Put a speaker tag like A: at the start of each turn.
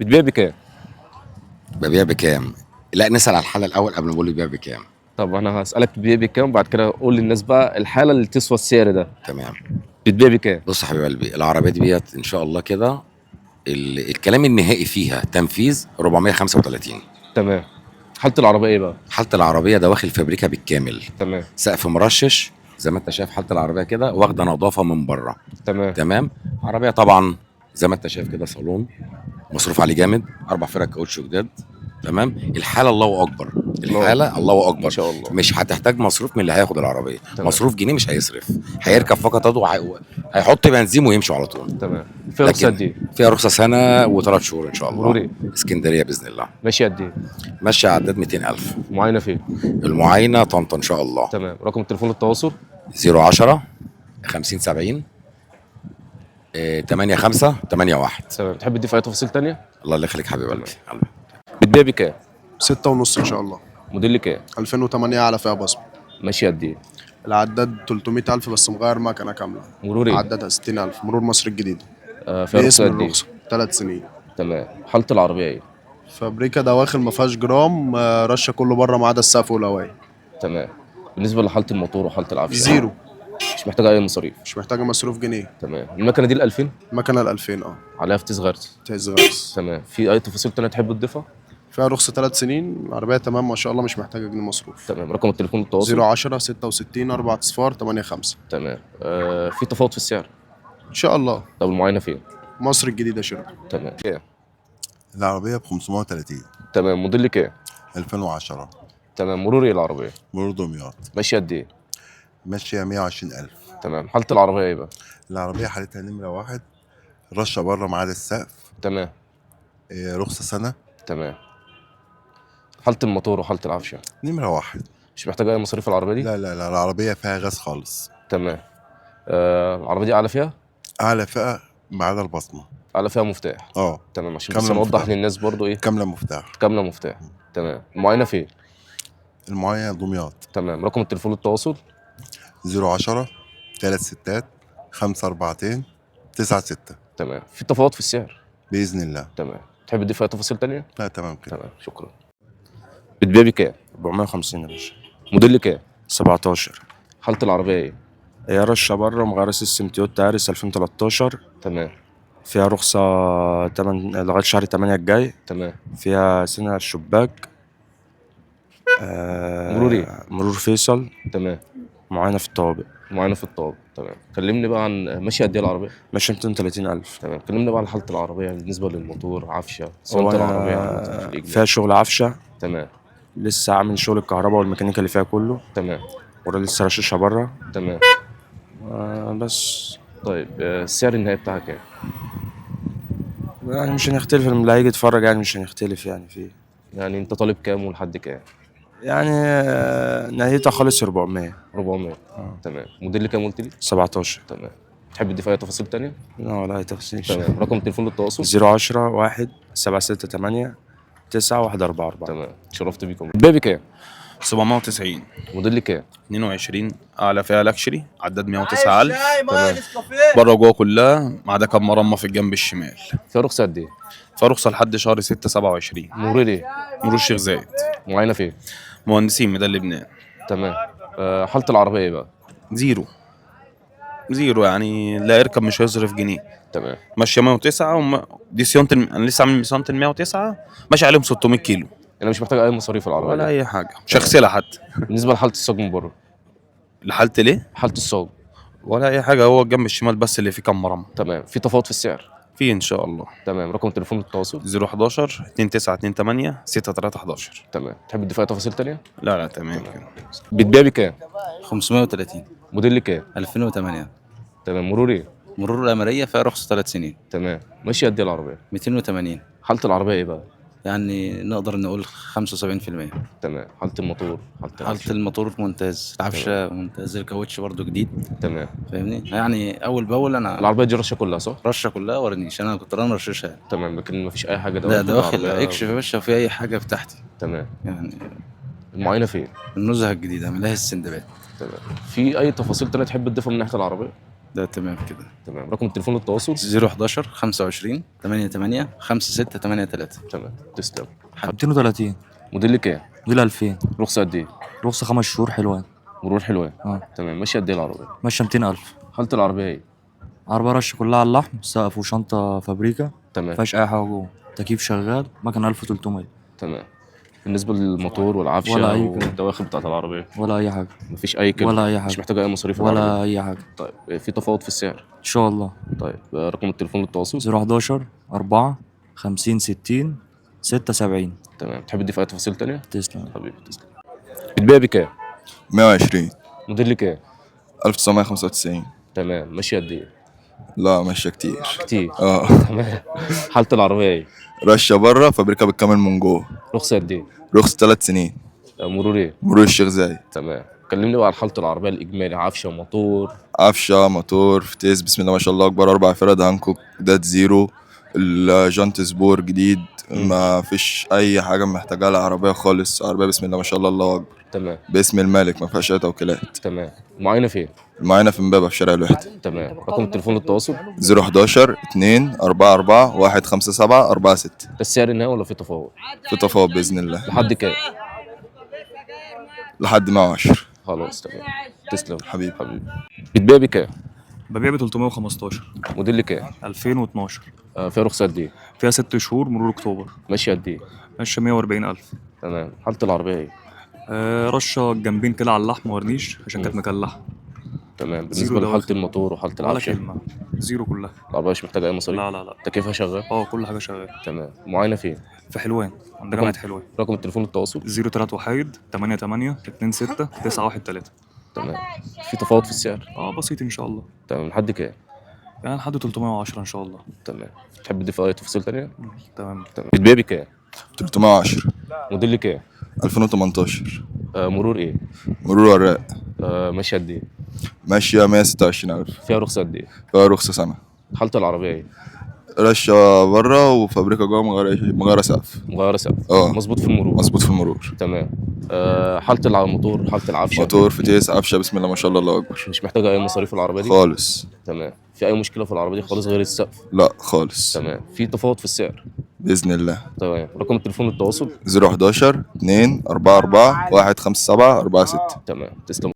A: بتبيع بكام؟
B: ببيع بكام؟ لا، نسأل على الحالة الأول قبل ما أقول ببيع بكام.
A: طب انا هسألك بتبيع بكام وبعد كده قول للناس بقى الحالة اللي تسوى السعر ده.
B: تمام.
A: بتبيع بكام؟
B: بص يا حبيب قلبي، العربية دي بيت إن شاء الله كده الكلام النهائي فيها تنفيذ 435.
A: تمام. حالة العربية ايه بقى؟
B: حالة العربية دواخل فابريكا بالكامل.
A: تمام.
B: سقف مرشش زي ما انت شايف، حالة العربية كده واخدة نظافة من بره.
A: تمام.
B: تمام. عربية طبعا زي ما انت شايف كده صالون مصروف عليه جامد، 4 فرق كاوتش جداد. تمام. الحالة الله أكبر، الحالة الله أكبر
A: ما شاء الله.
B: مش هتحتاج مصروف من اللي هياخد العربية.
A: تمام.
B: مصروف جنيه مش هيصرف، هيركب فقط هيحط بنزين ويمشي على طول.
A: تمام. فيها رخصة
B: لكن
A: قد ايه؟
B: فيها رخصة سنة و3 شهور إن شاء الله.
A: مرور ايه؟
B: اسكندرية بإذن الله.
A: ماشي قد ايه؟
B: ماشية عداد 200,000.
A: معاينة فين؟
B: المعاينة طنطا إن شاء الله.
A: تمام. رقم التليفون للتواصل؟
B: 010 50 70 8 5 8 1.
A: تمام. تحب تضيف اي تفاصيل تانية؟
B: الله اللي يخليك حبيب قلبي.
A: بتبيع بكام؟
C: 6.5 إن شاء الله.
A: موديل كام؟
C: 2008 على فئة بصمة.
A: ماشي قد ايه؟
C: العداد 300,000 بس مغير مكنة كاملة.
A: مرور ايه؟
C: عددها 60,000. مرور مصر الجديدة.
A: فيها رخصة
C: باسم
A: قد ايه؟
C: الرخصة 3 سنين.
A: تمام. حالة العربية ايه؟
C: فابريكا دواخل ما فيهاش جرام، رشة كله بره ما عدا السقف والهواية.
A: تمام. بالنسبة لحالة الموتور وحالة العفش؟
C: zero.
A: مش محتاجة أي مصاريف.
C: مش محتاجة مصروف جنيه.
A: تمام. المكنة دي ال 2000؟
C: المكنة ال 2000 اه.
A: عليها فتيس غرز.
C: تهز غرز.
A: تمام. في أي تفاصيل تانية تحب تضيفها؟
C: فيها رخصة 3 سنين، العربية تمام ما شاء الله، مش محتاجة جنيه مصروف.
A: تمام. رقم التليفون للتواصل؟
C: 010 66 4 صفار 8 5.
A: تمام. في تفاوت في السعر؟
C: إن شاء الله.
A: طب المعاينة فين؟
C: مصر الجديدة شركة.
A: تمام. كام؟
D: العربية ب 530.
A: تمام. موديل كام؟
D: 2010.
A: تمام. مرور ايه العربية؟
D: مرور دمياط.
A: ماشية قد ايه؟
D: ماشية 120,000.
A: تمام. حالة العربية ايه بقى؟
D: العربية حالتها نمرة واحد، رشة بره ما عدا السقف.
A: تمام.
D: رخصة سنة.
A: تمام. حالة الموتور وحالة العفشة؟
D: نمرة واحد.
A: مش محتاجة أي مصاريف العربية دي؟
D: لا لا لا، العربية فيها غاز خالص.
A: تمام. العربية دي أعلى فيها؟
D: أعلى فئة ما عدا البصمة.
A: أعلى فيها مفتاح.
D: اه.
A: تمام، عشان بس
D: كاملة
A: نوضح
D: مفتاح.
A: للناس برضو ايه.
D: كاملة مفتاح.
A: كاملة مفتاح. تمام. المعاينة فين؟
D: المعاينة دمياط.
A: تمام. رقم التليفون للتواصل؟
D: 010 3 6 5 4 9 6.
A: تمام. في تفاوت في السعر؟
D: بإذن الله.
A: تمام. تحب تضيف أي تفاصيل تانية؟
D: لا تمام كده.
A: تمام، شكرا. بتبيع بكام؟
E: 450 يا باشا.
A: موديل كام؟
E: 17.
A: حالة العربية ايه؟
E: هي رشة بره، مغيرة system تويوتا يارس 2013.
A: تمام.
E: فيها رخصة 8 لغاية شهر 8 الجاي.
A: تمام.
E: فيها سنة الشباك.
A: مرور ايه؟
E: مرور فيصل.
A: تمام.
E: معاينة في الطوابق.
A: معاينة في الطوابق. تمام. كلمني بقى عن ماشية قد ايه العربية؟
E: ماشية 230,000.
A: تمام. كلمني بقى عن حالة العربية بالنسبة للموتور، عفشة، صيانة
E: هو
A: العربية عامة في الإجمال.
E: فيها شغل عفشة.
A: تمام.
E: لسه عامل شغل الكهرباء والميكانيكا اللي فيها كله.
A: تمام.
E: ولسه رشاشها بره.
A: تمام.
E: بس.
A: طيب، السعر النهائي بتاعها كام؟
E: يعني مش هنختلف، اللي هيجي يتفرج يعني مش هنختلف يعني فيه.
A: يعني انت طالب كام ولحد كام؟
E: يعني نهايتها خالص 400.
A: 400. تمام. موديل كام قلت لي؟
E: 17.
A: تمام. تحب تضيف اي تفاصيل تانية؟
E: لا ولا اي تفاصيل.
A: تمام. رقم تليفون للتواصل؟
E: 010 1 7 6 8 9 1 4 4.
A: تمام، اتشرفت بيكم. بتبيع بكام؟
F: 790.
A: موديل كام؟
F: 22 اعلى فئة luxury، عداد 109,000.
A: تمام.
F: بره وجوه كلها ما عدا كام مرمى في الجنب الشمال.
A: فيها رخصة قد ايه؟
F: فرخصه لحد شهر 6 27.
A: مرور ايه؟
F: مرور الشيخ زايد.
A: معاينة فين؟
F: مهندسين ميدان لبنان.
A: تمام. حالة العربية ايه بقى؟
F: zero zero، يعني لا يركب مش هيصرف جنيه.
A: تمام.
F: ماشية 109 دي صيانة انا لسه عامل صيانة ال 109، ماشي عليهم 600 كيلو.
A: انا مش محتاج اي مصاريف العربية
F: ولا
A: دي.
F: اي حاجة، مش هغسلها حتى.
A: بالنسبة لحالة الصاج من بره؟
F: لحالة ليه؟
A: حالة الصاج.
F: ولا اي حاجة، هو الجنب الشمال بس اللي فيه كام مرمى.
A: تمام. في تفاوت في السعر؟
F: في ان شاء الله.
A: تمام. رقم تليفون للتواصل؟
F: 011 2928 6311.
A: تمام. تحب تضيف اي تفاصيل تانية؟
F: لا لا تمام كده.
A: بتبيع بكام؟
G: 530.
A: موديل كام؟
G: 2008.
A: تمام. مرور ايه؟
G: مرور الأمرية، فيها رخصة 3 سنين.
A: تمام. ماشية قد ايه العربية؟
G: 280.
A: حالة العربية ايه بقى؟
G: يعني نقدر نقول 75%.
A: تمام. حالة الموتور، حالة
G: حالة
A: العفشة.
G: الموتور ممتاز، العفشة ممتاز، الكاوتش برضو جديد.
A: تمام.
G: فاهمني؟ يعني أول بأول أنا.
A: العربية دي رشة كلها صح؟
G: رشة كلها ورنيش، أنا كنت رن رشاشها يعني.
A: تمام، لكن مفيش أي حاجة
G: لا
A: دواخل
G: دواخل
A: العربية.
G: اكشف يا باشا في أي حاجة بتاعتي.
A: تمام.
G: يعني
A: المعاينة فين؟
G: النزهة الجديدة ملاهي السندباد.
A: تمام. في أي تفاصيل تانية تحب تضيفها من ناحية العربية؟
G: ده تمام كده.
A: تمام. رقم التليفون للتواصل؟
G: 011 25 88 56 83.
A: تمام، تسلم.
H: 230.
A: موديل كام؟
H: موديل 2000.
A: رخصه قد ايه؟
H: رخصة 5 شهور حلوان.
A: مرور حلوان.
H: اه.
A: تمام. ماشية قد ايه العربية؟
H: ماشية 200,000.
A: حاله العربية ايه؟
H: عربية رش كلها على اللحم، سقف وشنطة فابريكا.
A: تمام.
H: مفيهاش أي حاجة جوه، تكييف شغال، مكنة 1300.
A: تمام. بالنسبة للموتور والعفشه
H: ولا أي كلام.
A: والدواخل بتاعت العربية؟
H: ولا أي حاجة.
A: مفيش اي كلمة؟
H: ولا أي
A: مش
H: حاجة.
A: محتاجه اي مصاريف العربية؟
H: ولا أي حاجة.
A: طيب، في تفاوض في السعر؟
H: إن شاء الله.
A: طيب، رقم التليفون للتواصل؟
H: 011 4 50 60 76.
A: تمام. تحب تضيف اي تفاصيل تانية؟
H: تسلم.
A: حبيبي تسلم. بتبيع بكام؟
I: 120.
A: موديل كام؟
I: 1995.
A: تمام. ماشية قد ايه؟
I: لا ماشية كتير.
A: كتير.
I: اه.
A: تمام. حاله العربية ايه؟
I: رشة بره، فابريكا بالكامل من جوه.
A: رخصه قد ايه؟
I: رخص 3 سنين.
A: مرور ايه؟
I: مرور الشيخ زايد.
A: تمام. كلمني بقى عن حاله العربية الاجمالي، عفشه، موتور.
I: عفشة، موتور، فتيس، بسم الله ما شاء الله اكبر، 4 فرد هانكوك دات زيرو، الجانت سبور جديد. ما فيش اي حاجة محتاجها العربية خالص. عربية بسم الله ما شاء الله الله اكبر.
A: تمام.
I: باسم المالك، ما فيهاش اي توكيلات.
A: تمام. معاينة فين؟
I: المعاينة في امبابة في شارع الوحدة.
A: تمام. رقم التليفون للتواصل؟
I: 011 2 4 4 1 5 7 4 6.
A: ده السعر النهائي ولا في تفاوض؟
I: في تفاوض باذن الله.
A: لحد كام؟
I: لحد 110.
A: خلاص تمام، تسلم.
I: حبيبي.
A: حبيبي. بتبيع بكام؟
J: ببيع ب 315.
A: موديل كام؟
J: 2012.
A: فيها رخصه قد ايه؟
J: فيها 6 شهور مرور اكتوبر.
A: ماشية قد ايه؟
J: ماشية 140,000.
A: تمام. حاله العربية ايه؟
J: رشه الجنبين كده على اللحم ورنيش عشان كانت مكلحه.
A: تمام.
J: زيرو
A: بالنسبة لحاله
J: دواخل.
A: الموتور وحاله
J: ولا
A: العفشه؟
J: كلمة، zero كلها.
A: العربية مش محتاجه اي مصاريف؟
J: لا لا لا.
A: تكييفها شغال؟
J: اه كل حاجة شغالة.
A: تمام. معاينة فين؟
J: في حلوان عند جامعه حلوان.
A: رقم التليفون للتواصل؟
J: 031 88 26 913.
A: تمام. في تفاوض في السعر؟
J: اه بسيط ان شاء الله.
A: تمام. لحد كام؟
J: يعني لحد 310 ان شاء الله.
A: تمام. تحب تضيف اي تفاصيل تانية؟
J: تمام.
A: تمام. بتبيع بكام؟
I: 310.
A: موديل كام؟
I: 2018.
A: مرور ايه؟
I: مرور وراق.
A: ماشية قد ايه؟
I: ماشية 126,000.
A: فيها رخصه قد ايه؟
I: فيها رخصة سنة.
A: حاله العربية ايه؟
I: رشة بره وفابريكا جوه، مغيرة سقف.
A: مغيرة سقف.
I: اه.
A: مظبوط في المرور؟
I: مظبوط في المرور.
A: تمام. حاله الموتور، حاله العفشه؟
I: موتور، فتيس، عفشة، بسم الله ما شاء الله الله أكبر.
A: مش محتاجه اي مصاريف العربية دي؟
I: خالص.
A: تمام. في اي مشكلة في العربية دي خالص غير السقف؟
I: لا خالص.
A: تمام. في تفاوض في السعر؟
I: بإذن الله.
A: تمام. رقم التليفون للتواصل؟
I: 011 2 4 4 1 5 7 4 6.
A: تمام، تسلم.